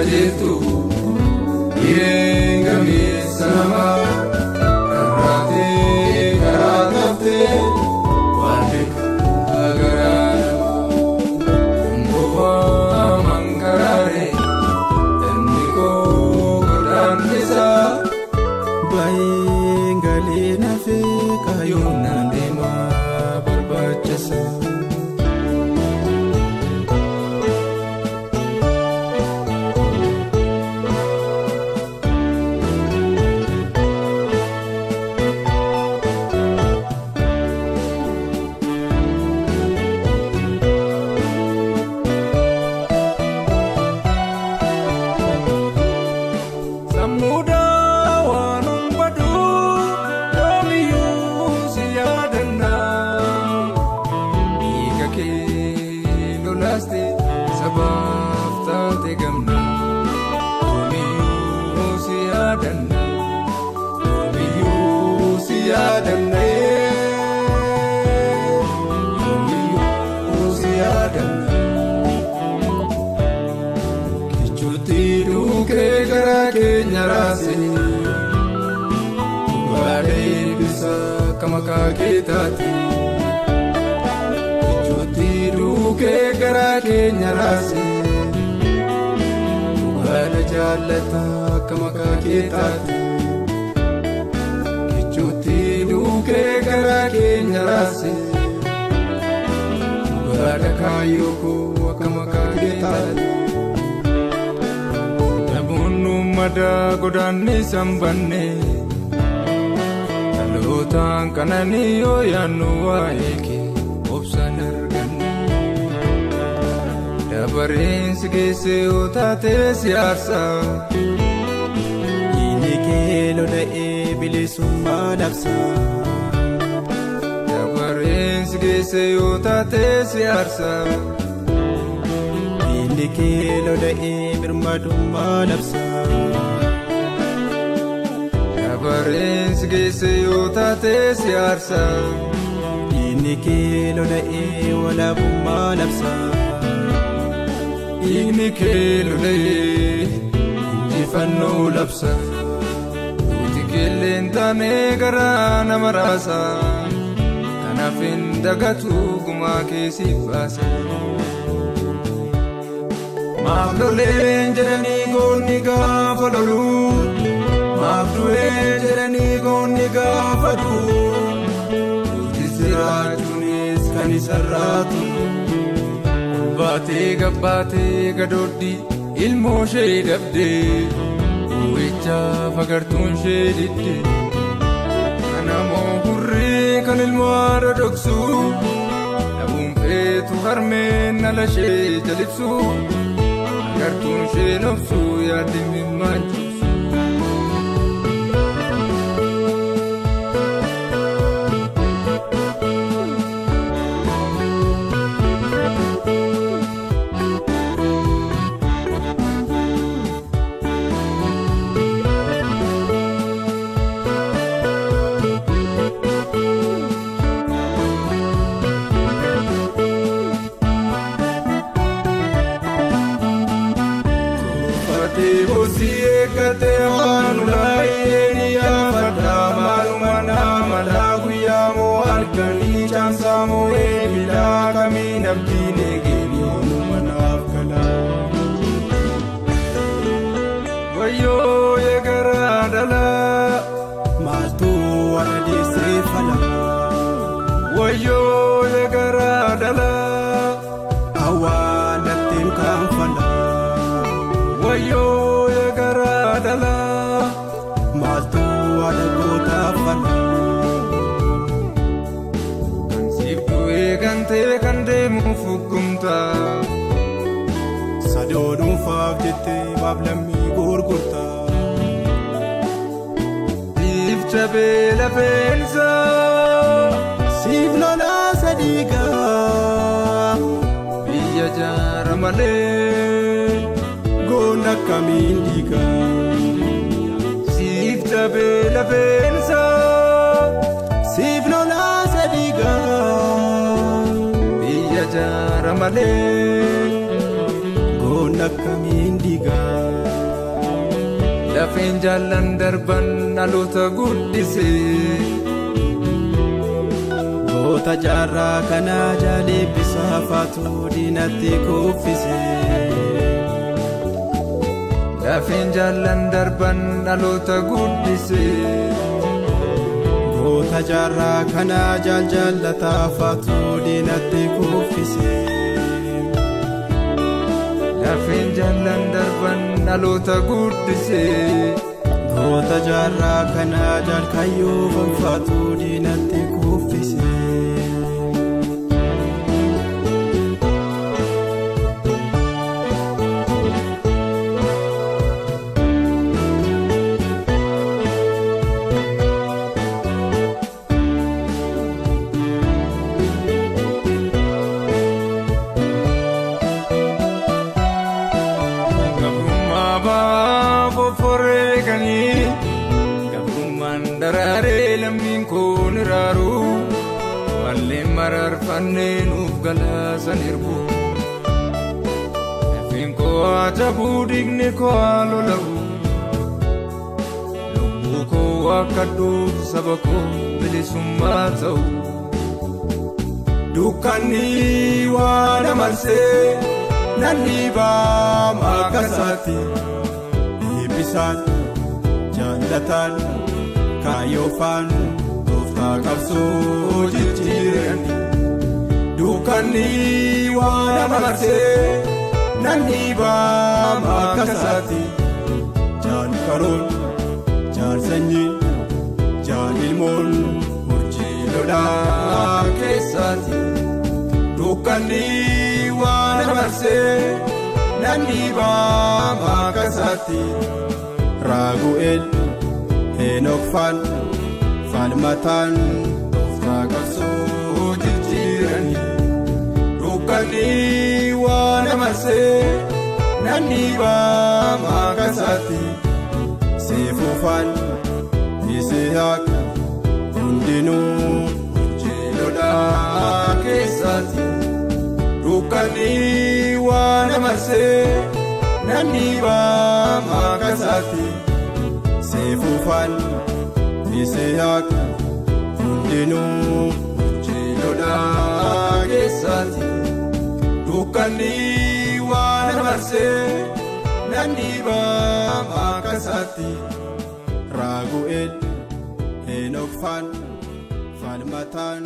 Qajeeltu hireen gameessa namaa rarraatee karaa taftee waan beekaa garaa namaa. Gowwaa mankaraaree inni koo godaannisaa Baay'een galee nafee kaayyoon naan deemaa barbaachisa. Sammuudaa waan hunbaduu yoomiyyuu si yaadannaa. Dhiiga kee lolaaste sabaaf taate gamna. Yoomiyyuu si yaadanna. Yoomiyyuu si yaadanna. Yoomiyyuu si yaadanna. Kichuutti duukee garaa keenya raasee dhugaalee bisa akka maqaa kee taate. Kichuutti duukee garaa keenya raasee dhugaadha jaallata akka maqaa kee taate. Kichuutti duukee garaa keenya raasee dhugaadha kaayyoo koo akka maqaa kee taate. Namoonni madaa godaanni sanbanne dhalootaan kananii yoo yaannu waa'ee kee obsaan arganne. Dabareen si geesse yoo taate si aarsa. Dhiigni kee lola'ee bilisummaa labsa. Dabareen si geesse yoo taate si aarsa. Dhiigni kee lola'ee birmadummaa labsa. Dabareen si geesse yoo taate si aarsa. Dhiigni kee lola'ee walaabummaa labsa. Dhiigni kee lola'ee injifannoo labsa. Duuti keelleen taane garaa nama raasa. Kanaaf hin dagatu gumaa kee siif baasa. Maaf loleen jedhanii goonni gaafa lolu. Maaf du'een jedhanii goonni gaafa du'u. Duuti jiraachuunis kan isarraa turu. Ol baatee gabbaatee gadooddi ilmoo ishee dhabdee. Boo'ichaaf agartuun ishee didde. Kanamoo hurrii kan ilmoo haadha dhoksu. Dhabuun feetu harmeen ala ishee jalibsu. Agartuun ishee nobsu yaaddi mimmaan cibsu. Tuufatee boosii eeggatee waan ulaayee ni yaafadha. Maaluma nama laa guyyaa moo halkanii caamsaa moo eebilaa kamiin abdiin eegeen yoomuma naaf galaa. Wayyoo eegaraa dhalaa. Maaltu warra deessee fala? Wayyoo eegaraa dhalaa. Awwaalattiin kan fala? Wayyoo eegaraa dhalaa. Maaltu warra gootaa fala? Kan siif du'ee kan ta'e kan deemu fuggumta. Sadoo dhuunfaaf jettee maaf lammii gurgurta? Siif cabee lafeensa. Siif lolaa sadiigaa. Biyya jaara malee. Goon akkamiin dhiigaa? Siif cabee lafeensa. Siif lolaa sadiigaa. Biyya jaara malee. Goon Kaayyoon akkamiin diigaa. Lafeen jaallan darban dhaloota guddisee. Goota jaarraa kanaa jaaleebbisaa faatu diinatti kuffisee. Lafeen jaallan darban dhaloota guddisee. Goota jaarraa kanaa jaallataa faatu diinatti kuffisee. Lafeen jaallan darban dhaloota guddisee. Goota jaarraa kanaa jaalkayyoo gonfaatu diinatti kuffisee. Gabrummaan daraaree lammiin kun iraaru walleen mararfannee nuuf galaasan ergu. Lafeen koo haa cabuu dhiigni koo haa lola'u lubbuu koo akka dhuuf saba koo bilisummaa ta'u. Dukkanni waan marsee nan dhiibaa makkasaatti eebbisaan. Jaallataan kaayyoofaan tooftaa qabsoo jijjiirani. Dukkanni waan marsee nan dhiibaa makkasaatti. Jaalkaroon, jaalsanyiin, jaalilmoon urjii lolaa keessaati. Dukkanni waan marsee nan dhiibaa makkasaatti. Raagu'eel Heenokfaan Falmataan tooftaa qabsoo jijjiirani. Dukkanni waan marsee nan dhiibaa makkasaatti. Seefuufaan Yisihaaq hundinuu urjii lolaa keessaati. Dukkanni waan marsee nan dhiibaa makkasaatti. Seefuufaan Yisihaaq hundinuu urjii lolaa keessaati. Dukkanni waan marsee nan dhiibaa makkasaatti. Raagu'eel Heenokfaan Falmataan.